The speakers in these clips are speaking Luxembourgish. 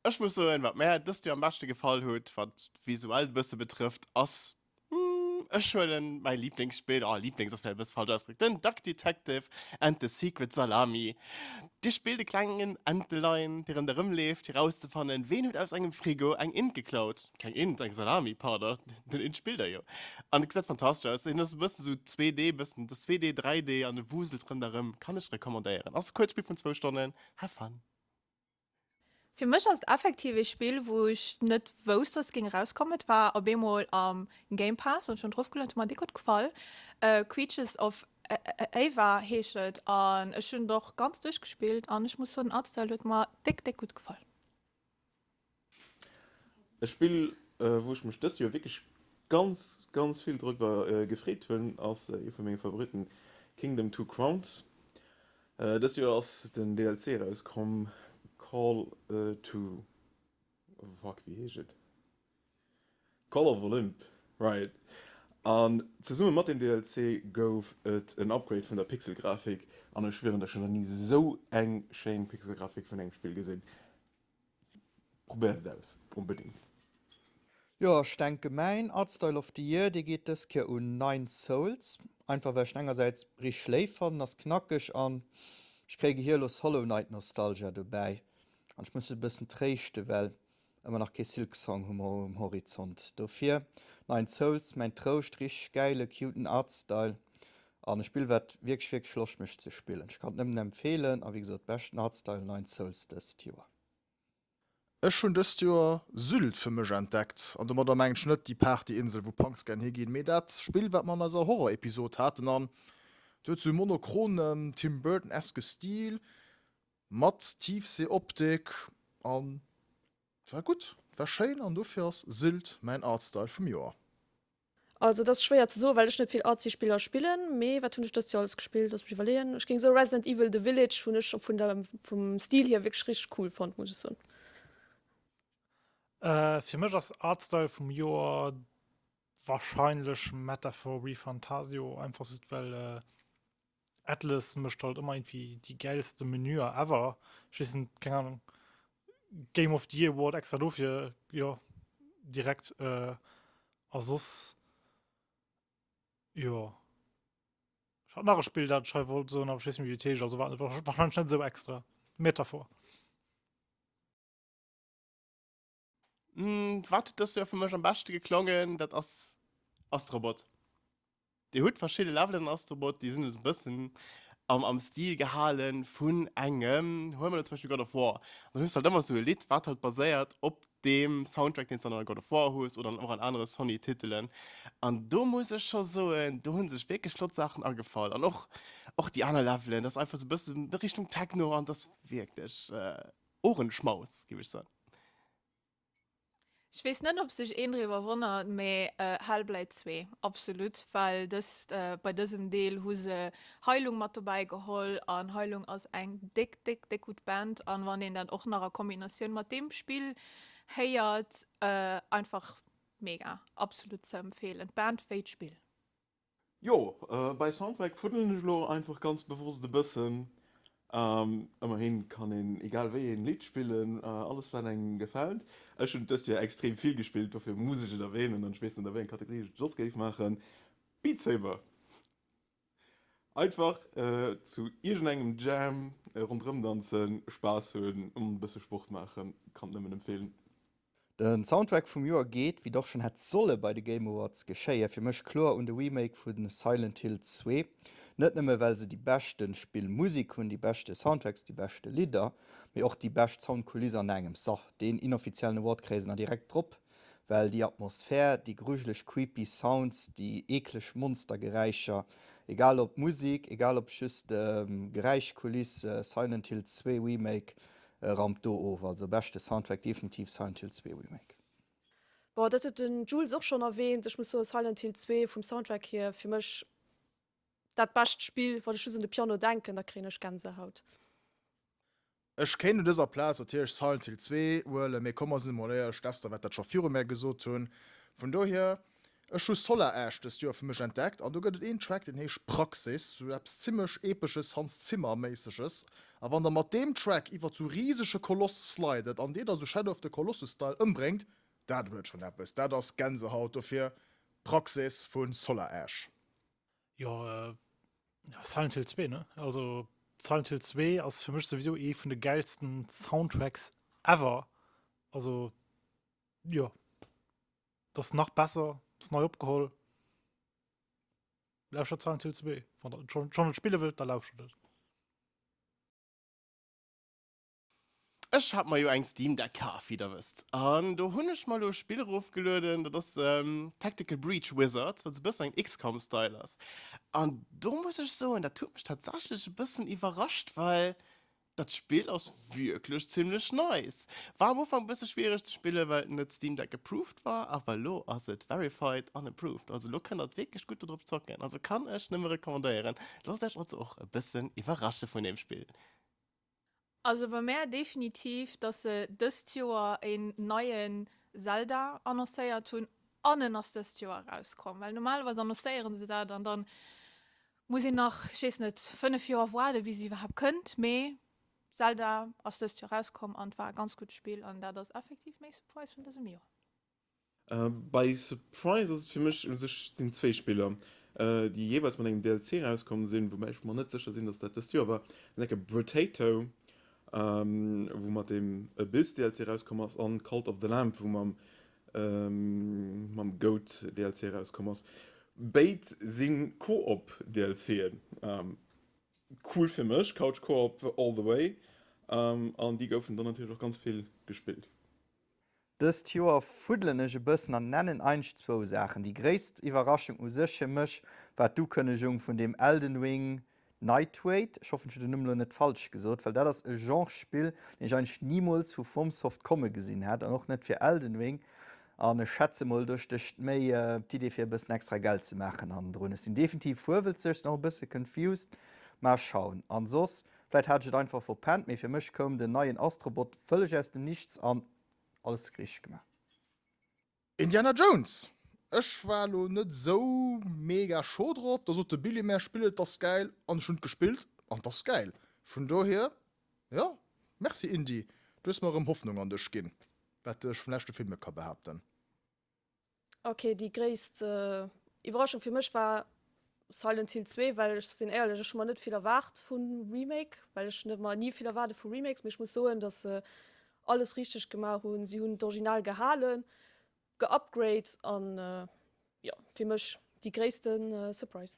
Ech muss soen, wat mär dëst Joer am beschte gefall huet, wat visuell e bësse betrëfft, ass, ech huelen mäi Liblingsspill, oh Lieblings ass vläicht e bësse falsch ausgedréckt, den Duck Detective and the Secret Salami. Dir spillt e klengen Entelein, dee ronderëm leeft, fir rauszefannen, ween huet aus engem Frigo eng Int geklaut. Keng Int, eng Salami, pardon, den Int spillt der jo. An et gesäit fantastesch aus. En ass e bëssen esou 2D, bëssen, et ass 2D, 3D an e wuselt ronderëm. Kann ech recommandéieren. Ass e kuerzt Spill vun zwou Stonnen. Have fun! Fir mech ass et effektiv ee Spill, wou ech net wousst, dass et géing erauskommen. Et war op eemol am Game Pass an ech hunn drofgeluet, huet mer déck gutt gefall. Creatures of Ava heescht et an ech hunn et och ganz duerchgespillt an ech muss soen, den Artstyle huet mer déck, déck gutt gefall. E Spill, wou ech mech dëst Joer wierklech ganz, ganz vill driwwer gefreet hunn, ass ee vu menge Favoritten, Kingdom Two Crowns. Dëst Joer ass den DLC erauskomm, Call to, fuck wéi heescht et? Call of Olymp, right. An zesumme mat dem DLC gouf et en Upgrade vun der Pixelgrafik an ech schwieren ech hunn nach ni esou eng schéin Pixelgrafik vun engem Spill gesinn. Probéiert et aus, onbedingt. Jo, ech denke mäin Artstyle of the Year, dee geet dës Kéier un Nine Sols. Einfach well ech en engersäits richteg léif fannen, ass knackeg an ech kréie gehierlos Hollow Knight Nostalgia dobäi. An ech muss mech e bëssen tréischte well ëmmer nach kee Silksong hu mer um Horizont. Dofir Nine Sols, mäin Trouscht, richteg gäile cuten Artstyle an e Spill wat wierklech wierklech Loscht mécht ze spillen. Ech kann et nëmmen empfeelen a wéi gesot beschten Artstyle Nine Sols dëst Joer. Ech hunn dëst Joer Sylt fir mech entdeckt, an domadder mengen ech net déi Partyinsel wou Punks gären higinn, mee dat Spill wat mer an eiser Horror-Episod haten an et huet sou e monochronen Tim Burton-eske Stil mat Tiefsee-Optik an et war gutt, et war schéin an dofir ass Sylt mäin Artstyle vum Joer. Also et ass schwéier ze soen, well ech net vill artsy Spiller spillen, mee wat hunn ech dëst Joer alles gespillt, looss mech iwwerleeën. Ech géing soen Resident Evil The Village hunn ech vun der vum Stil hier wierklech richteg cool fonnt, muss ech soen. Fir mech ass Artstyle vum Joer wahrscheinlech Metaphor ReFantazio, einfach just well Atlus mécht halt ëmmer irgendwie déi gäilste Menüer ever. Ech weess net, keng Ahnung. Game of the Year Award extra dofir, jo, direkt. Äh, a soss, jo. Ech hat nach e Spill, dat ech hei wollt soen, awer ech weess net méi, wéi et heescht. Also war wahrscheinlech net esou extra. Metaphor. Mm, wat huet dëst Joer fir mech am beschte geklongen? Dat ass Astrobot. Dir hutt verschidde Levelen an Astrobot, déi sinn esou e bëssen am, am Stil gehalen vun engem, huele mer elo zum Beispill God of War. An dann hues du halt ëmmer esou e Lidd, wat halt baséiert op deem Soundtrack, deen s du dann an God of War hues oder och an anere Sony-Titelen. An do muss ech scho soen, do hu sech wierklech flott Saachen agefall. An och, och déi aner Levelen, dat ass einfach esou e bësse Richtung Techno an dat ass wierklech Ohrenschmaus, géif ech soen. Ech weess net ob sech een driwwer wonnert, mee Hellblade 2 absolut, well dëst bei dësem Deel hu se Heilung mat dobäi geholl an Heilung ass eng déck déck déck gutt Band an wann een dat och nach a Kombinatioun mat deem Spill héiert, einfach mega, absolut ze empfeelen, d'Band wéi d'Spill. Jo, bei Soundtrack fuddelen ech elo einfach ganz bewosst e bëssen. Ëmmerhin kann een egal wéi een Lidd spillen, alles wat engem gefält. Ech hunn dëst Joer extrem vill gespillt, dofir muss ech et erwähnen an ech weess net a wéi eng Kategorie ech et soss géif maachen. Beat Saber! Einfach zu iergendengem Jam ronderëm danzen, Spaass hunn an e bësse Sport maachen, kann et nëmmen empfeelen. Den Soundtrack vum Joer geet, wéi et och schonn hätt solle bei de Game Awards geschéien, fir mech kloer un de Remake vu Silent Hill 2. Net nëmme well se déi beschte Spillmusek hunn, déi beschte Soundtracks, déi beschte Lidder, mee och déi bescht Soundkuliss an engems. So, deen inoffiziellen Award kréie se nach direkt drop, well déi Atmosphär, déi grujeleg creepy Sounds, déi eekleg Monstergeräischer, egal ob Musek, egal ob just Geräischkuliss, Silent Hill 2 Remake Rampt do of. Also beschte Soundtrack definitiv Silent Hill 2 Remake. Bon, dat huet den Jules och schonn erwähnt. Ech muss soen, Silent Hill 2 vum Soundtrack hier fir mech dat bescht Spill. Wann ech just un de Piano denken, da kréien ech Gänsehaut. Ech kéint un dëser Plaz natierlech Silent Hill 2 huelen, mee komm mer sinn emol éierlech, d'Esther wäert dat scho viru mär gesot hunn. Vun dohier. Ech hu Solar Ash dëst Joer fir mech entdeckt an do gëtt et een Track deen heescht Praxis, sou eppes zimmlech epesches Hans Zimmer méisseges a wann der mat deem Track iwwert sou risege Koloss slidet an dir da sou Shadow of the Colossus Style ëmbréngt, dat huet schonn eppes, dat ass Gänsehaut, dofir Praxis vu Solar Ash. Jo, Silent Hill 2, ne? Also Silent Hill 2 ass fir mech souwisou ee vun de gäilsten Soundtracks ever. Also jo, dat ass nach besser, ass nei opgeholl. Lauschtert Silent Hill 2, wann der schonn schonn et spille wëllt, da lauschtert et. Ech hat mer jo eng Steam Deck kaf, wéi der wësst, an do hunn ech mer elo e Spill erofgelueden, dat ass Tactical Breach Wizards, wat esou e bëssen eng XCOM-Style ass. An do muss ech soen, dat huet mech tatsächlech e bëssen iwwerrascht, well dat Spill ass wierklech zimmlech nice. War am Ufank e bësse schwiereg ze spillen, well et net Steam Deck approved war, awer elo ass et verified an approved, also elo kënnt der wierklech gutt dodrop zocken. Also kann ech nëmme recommandéieren. Loosst iech also och e bëssen iwwerrasche vun deem Spill. Also bei mär definitiv, dass se dëst Joer een neien Zelda annoncéiert hunn an en ass dëst Joer erauskomm, well normalerweis annoncéieren se dat an dann muss een nach, ech weess net, 5 Joer waarden bis et iwwerhaapt kënnt, mee Zelda ass dëst Joer erauskomm an et war e ganz gutt Spill an dat ass effektiv meng Surprise vun dësem Joer. Bei Surprise ass et fir mech u sech sinn zwéi Spiller, déi jeeweils mat engem DLC erauskomm sinn, woubäi ech mer net sécher sinn, datt dat dëst Joer war. Dat ass enke Brotato, wou mat dem Abyss DLC erauskomm ass, an Cult of the Lamb, wou mam mam Goat DLC erauskomm ass. Béid si Koop DLCen. Cool fir mech, Couch Koop all the way, an déi goufen dann natierlech och ganz vill gespillt. Dëst Joer fuddelen ech e bëssen an nennen eigentlech zwou Saachen. Déi gréisst Iwwerraschung u sech fir mech war d'Ukënnegung vun deem Elden Ring Nightwade, ech hoffen ech hunn den Numm elo net falsch gesot, well dat ass e Genre Spill deen ech eigentlech nimools vu FromSoft komme gesinn hätt an och net fir Elden Ring an ech schätze mol do stécht méi d'Idee fir e bëssen extra Geld ze maachen hannendrun. Ech sinn definitiv fuerwelzeg, sinn och e bësse confused, mä schauen. An soss, vläit hat ech et einfach verpennt, mee fir mech koum den neien Astrobot vëlleg aus dem Nichts an Alles richteg gemaach. Indiana Jones! Ech war lo net sou mega scho drop, da sot de Billy mär spill et, d'ass gäil an ech hunn et gespillt an d'ass gäil. Vun dohier jo, merci Indy, du hues mer erëm Hoffnung an dech ginn, wat ech vum leschte Film net ka behaapten. Ok, déi gréisst Iwwerraschung fir mech war Silent Hill 2, well ech sinn éierlech, ech hu mer net vill erwaart vum Remake, well ech net mer ni vill erwaarde vu Remakes, mee ech muss soen, datt se alles richteg gemaach hunn. Si hunn d'Original gehalen, geupgrade an jo, fir mech déi gréisste Surprise.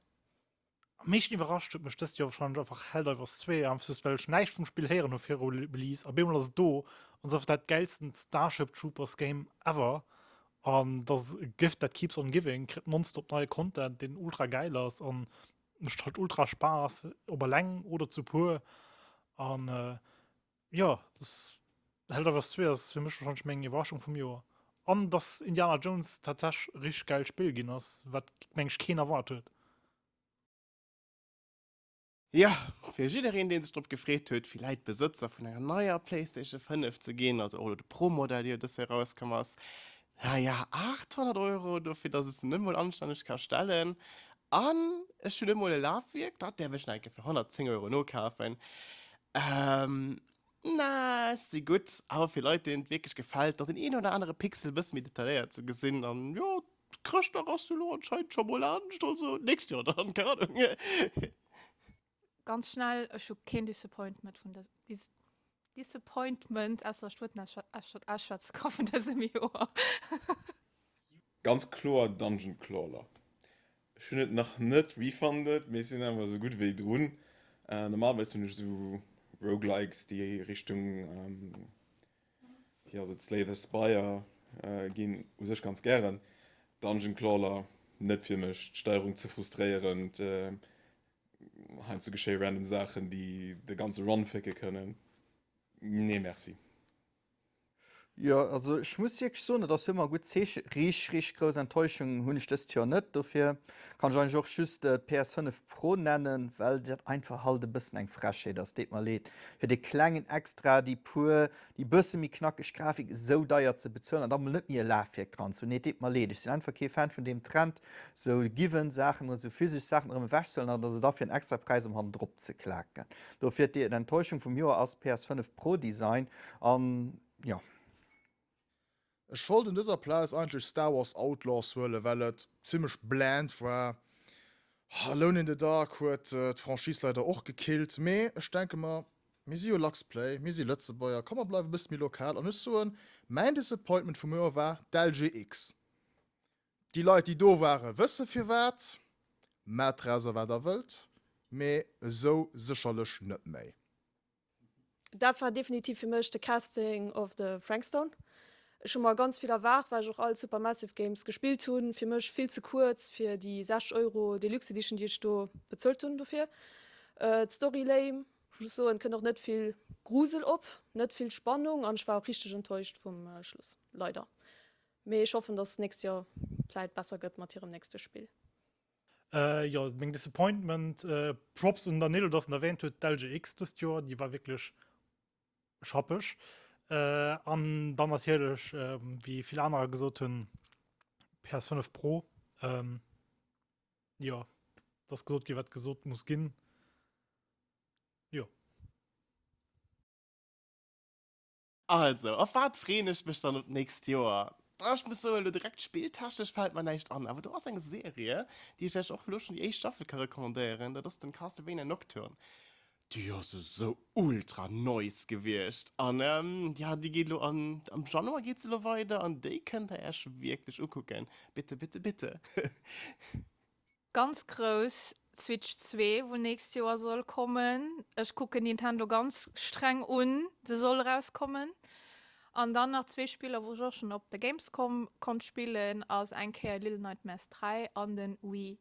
Am meeschten iwwerrascht huet mech dëst Joer wahrscheinlech einfach Helldivers 2, einfach just well ech näischt vum Spill héieren hu viru Release a bemol ass et do an ass einfach dat gäilsten Starship Troopers Game ever an dat ass e Gift that keeps on giving, kritt nonstop neie Content deen ultra gäil ass an mécht halt ultra Spaass, ob eleng oder zu puer an Jo, das Helldivers 2 ass fir mech wahrscheinlech meng Iwwerraschung vum Joer. An dass Indiana Jones tatsächlech e richteg gäilt Spill ginn ass, wat meng ech keen erwaart huet. Jo, fir jiddereen deen sech drop gefreet huet villäit Besëtzer vun enger neier Playstation 5 ze ginn, also och elo de Pro-Modell dee jo dës Joer erauskomm ass, naja 800 Euro dofir dass ech se net mol anstänneg ka stellen an ech hunn net mol e Lafwierk, dat däerf ech nach eng Kéier fir 110 Euro nokafen. Ähm, na, ech si gutt. Awer fir Leit, deenen et wierklech gefält, dann den een oder anere Pixel e bësse méi detailléiert ze gesinn. An jo, Chrëschtdag ass jo elo anscheinend scho mol anescht, also d'nächst Joer dann, keng Ahnung. Ganz schnell, ech hu keen Disappointment vun dës, dis, Disappointment, ausser ech d'Wuert net ausschwätze ka vun dësem Joer. Ganz kloer Dungeon Crawler. Ech hunn et nach net refunded, mee ech sinn awer esou gutt wéi drun. Normalerweis hunn ech esou Roguelikes, déi Richtung, wéi ass et, Slay the Spire ginn, u sech ganz gären. Dungeon Crawler, net fir mech. D'Steierung ze frustréierend, heiansdo geschéie random Saachen, déi de ganze Run fécke kënnen. Nee merci. Jo, also ech muss wierklech soen, et ass jo ëmmer e gutt Zeechen. Richteg, richteg grouss Enttäuschung hunn ech dëst Joer net. Dofir kann ech eigentlech och just d'PS5 Pro nennen, well dat einfach halt e bëssen eng Frechheet ass. Deet mer leed, fir dee klengen Extra, déi puer, déi bësse méi knackeg Grafik esou deier ze bezuelen an da mol net méi e Lafwierk dran ze hunn. Nee, et deet mer leed, ech sinn einfach kee Fan vun deem Trend, esou given Saachen, esou physesch Saachen erëm ewechzehuelen an se da fir en extra Präis erëm hannendrop ze klaken. Dofir d'Enttäuschung vum Joer ass PS5 Pro Design an jo. Ech wollt un dëser Plaz eigentlech Star Wars Outlaws huelen, well et zimmlech bland war. Alone in the Dark huet d'Franchise leider och gekillt, mee ech denke mer, mir si jo Luxplay, mir si Lëtzebuerger, komm mer bleiwe bësse méi lokal an ech soen, mäin Disappointment vum Joer war d'LGX. Déi Leit déi do waren wësse firwat. Maacht drauser wat der wëllt, mee esou sécherlech net méi. Dat war definitiv fir mech de Casting of the Frankstone. Ech hu mer ganz vill erwaart, well ech och all Supermassive Games gespillt hunn. Fir mech vill ze kuerz fir déi 60 Euro Deluxe Edition déi ech do bezuelt hunn dofir. D'Story lame, ech muss soen, kënnt och net vill Grusel op, net vill Spannung an ech war och richteg enttäuscht vum Schluss, leider. Mee ech hoffen dass d'nächst Joer vläit besser gëtt mat hirem nächste Spill. Jo, meng Disappointment, Props un Danilo dass en erwähnt huet, d'LGX dëst Joer, déi war wierklech schappeg. An dann natierlech, wéi vill anerer gesot hunn, PS5 Pro. Jo, et ass gesot ginn, wat gesot muss ginn. Jo. Also, op wat freeën ech mech dann op d'nächst Joer? Ah, ech muss soen, elo direkt spilltechnesch fält mer näischt an, awer do ass eng Serie, déi ech iech och elo schonn déi éischt Staffel ka recommandéieren, dat ass den Castlevania Nocturne. Déi ass esou ultra nice gewiescht an ja, déi geet elo an, am Januar geet se elo weider an déi kënnt der iech wierklech ukucken. Bitte, bitte, bitte. Ganz grouss Switch 2 wou nächst Joer soll kommen. Ech kucken Nintendo ganz streng un, se soll erauskommen. An dann nach zwee Spiller wou ech och schon op der Gamescom konnt spillen ass eng Kéier Little Nightmares 3 an den Wii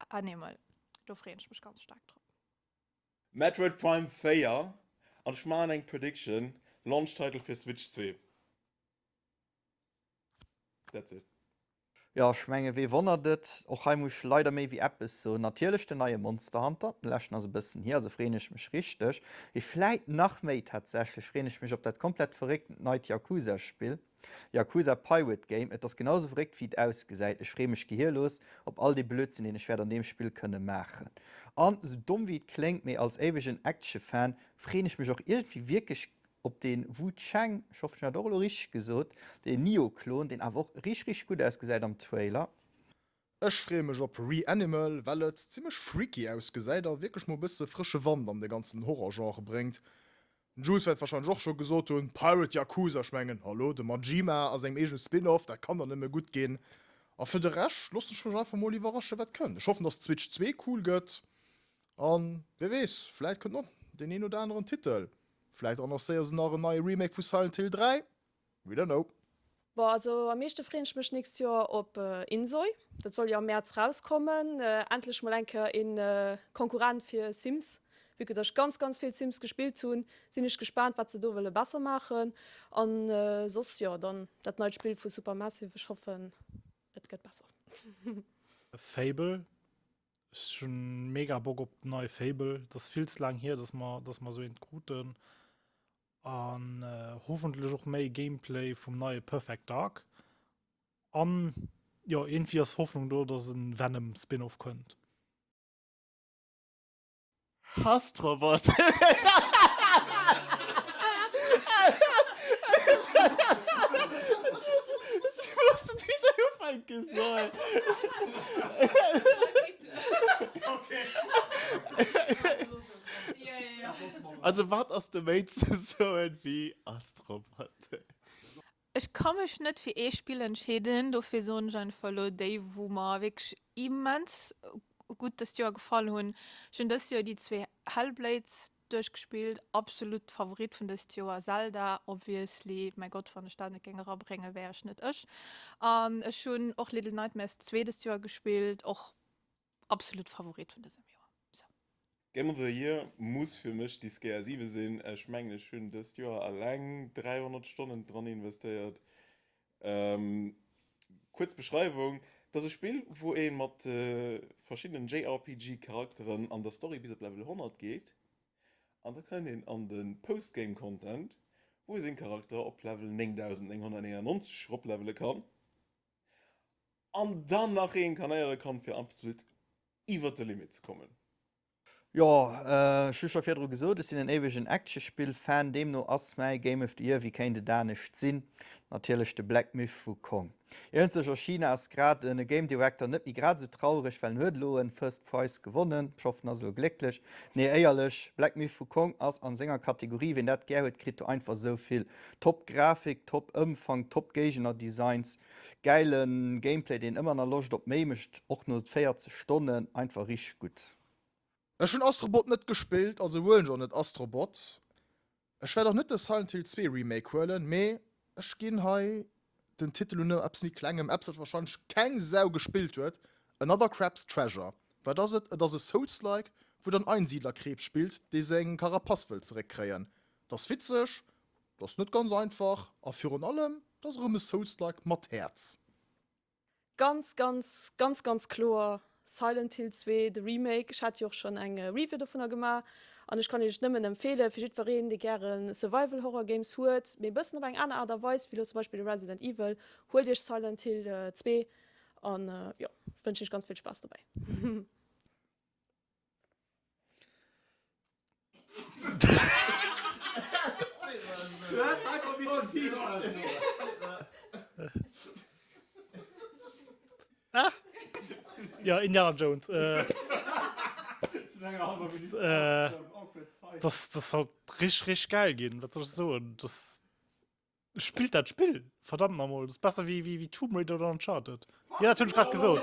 Animal. Do freeën ech mech ganz staark drop. Metroid Prime 4 an ech maachen eng Prediction, Launch Title fir Switch 2. That's it. Jo, ech menge wee wonnert et, och hei muss ech leider méi wéi eppes soen. Natierlech den neie Monster Hunter, den leschten ass e bëssen hier, also freen ech mech richteg. Mee vläit nach méi tatsächlech freen ech mech op dat komplett verrécktent neit Yakuza Spill, Yakuza Pirate Game. Et ass genau sou verréckt wéi et ausgesäit. Ech free mech gehierlos op all dee Blödsinn deen ech wäert an deem Spill kënne maachen. An, sou domm wéi et kléngt, mee als éiwegen Action Fan freen ech mech och iergendwéi wierklech Op deen Wu Cheng, ech hoffen ech hun dat och elo richteg gesot, deen Nioh Klon, deen awer och richteg richteg gutt ausgesäit am Trailer. Ech freeë mech op Reanimal, well et zimmlech freaky ausgesäit a wierklech mol bësse frësche Wand an de ganzen Horror-Genre bréngt. Den Jules wäert warscheinlech och scho gesot hunn, Pirate Yakuza, ech mengen, hallo, de Majima a sengem eegene Spin-off, dat kann der nëmme gutt ginn. A fir de Rescht loossen ech mech einfach mol iwwerrasche wat kënnt. Ech hoffen, dass d'Switch 2 cool gëtt an wie weess, vläit kënnt och deen een oder aneren Titel. Vläit annoncéiere se nach en neie Remake vu Silent Hill 3, we don't know. Bon also am meeschte freen ech mech nächst Joer op Inzoi, dat soll jo am Mäerz rauskommen. Endlech mol eng Kéier een Konkurrent fir Sims, vue que dass ech ganz ganz vill Sims gespillt hunn, sinn ech gespaant wat se do wëlle besser maachen. An soss jo dann dat neit Spill vu Supermassive, ech hoffen et gëtt besser. Fable Ech hunn mega Bock op den neie Fable. Et ass vill ze laang hier, dass mer, dass mer esou eent kruten. An äh, hoffentlech och méi Gameplay vum neie Perfect Dark. An jo, iergendwéi ass Hoffnung do, dass en Venom Spin-off kënnt. Astrobot. Ech wosst net wéi ech ufänke soll. Also wat ass do méi ze soen wéi Astrobot? Ech ka mech net fir ee Spill entscheeden, dofir soen ech einfach elo déi wou mer wierklech immens gutt dëst Joer gefall hunn. Ech hunn dëst Joer déi zwee Hellblades duerchgespillt, absolut Favorit vun dëst Joer, Zelda obviously, mäi Gott wann ech dat net géing erabréngen wär ech net ech. An ech hunn och Little Nightmares 2 dëst Joer gespillt, och absolut Favorit vun dësem Joer. Sou. Game of the Year muss fir mech Disgaea 7 sinn. Ech mengen ech hunn dëst Joer alleng 300 Stonnen dran investéiert. Kuerz Beschreiwung, Et ass e Spill wou ee mat verschiddenen JRPG Charakteren an der Story bis op Level 100 geet an da kënnt een an de Postgame Content wou ee seng Charakter op Level 9999 roplevele kann an dann nach reinkarnéiere kann fir absolut iwwert de Limit ze kommen. Jo, ech hu scho virdru gesot, ech sinn en éiwegen Actionspill-Fan, deemno ass mäi Game of the Year, wéi kéint et anescht sinn, natierlech de Black Myth Wukong. Eenzeg a China ass grad e Game Director net méi grad esou traureg, well en huet elo en First Prize gewonnen. Ech hoffen, en ass elo glécklech. Nee, éierlech, Black Myth Wukong ass an senger Kategorie, ween dat gär huet, kritt do einfach esou vill. Top Grafik, top Ëmfang, top Géigner-Designs, Gäilen Gameplay deen ëmmer na Loscht op méi mecht, och no 40 Stonnen einfach richteg gutt. Ech hunn Astrobot net gespillt, also huelen ech och net Astrobot. Ech wäert och net de Silent Hill 2 Remake huelen, mee ech ginn hei den Titel un eppes méi klengem, eppes wat wahrscheinlech keng Sau gespillt huet, Another Crab's Treasure. Wat ass et? Et ass e Souls-like, wou der en Einsiedlerkrebs spillt, dee seng Carapace wëllt zeréckkréien. Et ass witzeg, Dat ass net ganz einfach a virun allem, dat ass erëm e Souls-like mat Häerz. Ganz ganz ganz ganz kloer Silent Hill 2 de Remake. Ech hat jo och schon eng Review dovunner gemaach an ech kann iech et nëmmen empfeelen fir jiddwereen dee gären Survival Horror Games huet, mee e bëssen op eng aner Aart a Weis wéi lo zum Beispill de Resident Evil. Huelt iech Silent Hill 2 an jo wënschen iech ganz vill Spaass dobäi. Ah. Ja, Indiana Jones. Äh, das, äh, das, das soll richtig, richtig geil gehen. Was soll ich so? Das Spillt dat Spill, verdammt nochmol, dat ass besser wéi, wéi, wéi Tomb Raider oder Uncharted. Jo, dat hunn ech grad gesot.